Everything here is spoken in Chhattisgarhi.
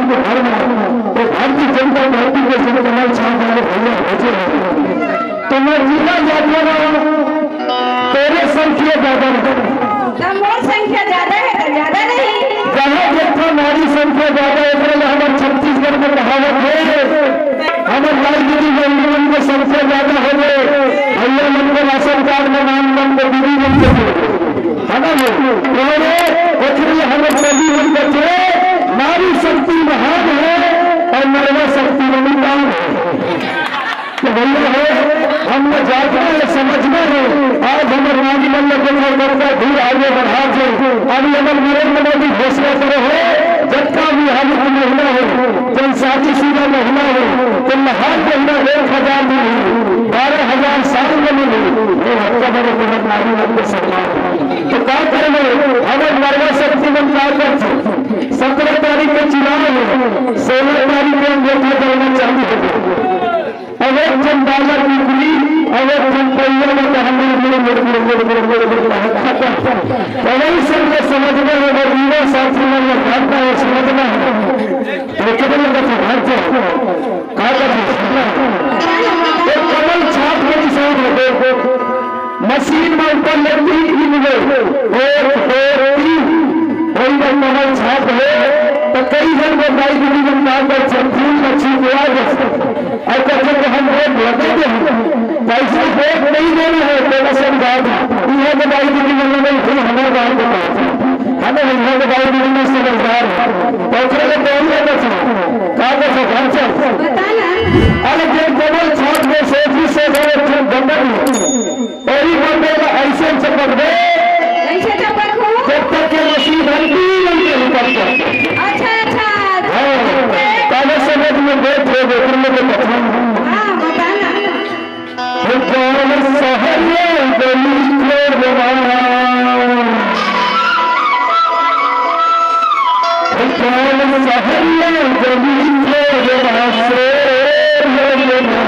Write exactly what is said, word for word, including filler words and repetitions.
के घर में, तो भारतीय जनता पार्टी के जो कमल छाप वाले भैया भेजे हैं, तो मैं जिला जाता रहा, तेरे संख्या ज्यादा नहीं। तो मोर संख्या ज्यादा है, तो ज्यादा नहीं। जहाँ देखो नारी संख्या ज्यादा, एकरे लिए हमारे छत्तीसगढ़ में कहावत है, हमारे राजनीति में उनके संख्या ज्यादा हो गए, भैया मन को राशन कार्ड में नाम मन को दीदी मन को है ना वो? उन्होंने, इसलिए हमें सभी मिलकर के नारी शक्ति महान है और नरवा शक्ति मनुदान है। तो भैया हो, हमने जागना है, समझना है। आज हमें राजमल्ल के करता दूर आगे बढ़ा दे। अभी हमारे नरेंद्र मोदी घोषणा करे हो, जब का भी हम महिला हो, जन शादीशुदा महिला हो, तो महान महिला एक हजार में नहीं, बारह हजार साल में नहीं। ये हफ्ता भर नारी आपको सरकार तो का करबे? हमर नरवा शक्ति मन का करथे? सत्रह तारीख के चुनाव हे, सोलह तारीख के अंगूठा जलना चालू हो जाए। अब एक ठन बाजा बिगड़ी, अब एक ठन पहिया में तो हमरे मुड़, मुड़, मुड़, खत्म। तो वही सब के समझना है, अगर युवा साथी मन में घाटा है, समझना है। तो कितने लोग तो भाग जाओ। का करबे? तो कमल छाप के निशान होथे। मशीन में ऊपर ले तीन दिन हो, एक, दो, तीन, कोई में कमल छाप हो, तो कई जन को दाई दीदी मन का कर छे, फूल का छिपवा दे। और कहते कि हम वोट लगे दे, पैसा वोट नहीं देना है, तो बस हम जाओ। ये तो दाई दीदी मन ने फिर हमारे गाँव को कहा। हमें विभाग के बारे में समझदार है। तो ओकरे लिए कौन है बचा? का बचा? हम सब। बता ना। अरे, जब कमल छाप में से भी से बड़े थे बंधन, और ये बंधन का ऐसे चपक दे, कैसे चपक हो? जब तक के मसीह धरती नहीं के ऊपर चढ़ते। अच्छा, अच्छा। हाँ, काले समझ में बैठ हो गए, तुम लोग को पता नहीं। हाँ, बता ना। हे कौन सहरिया गली खोजवा, हे कौन सहरिया गली खोजवा, शेर हो गया।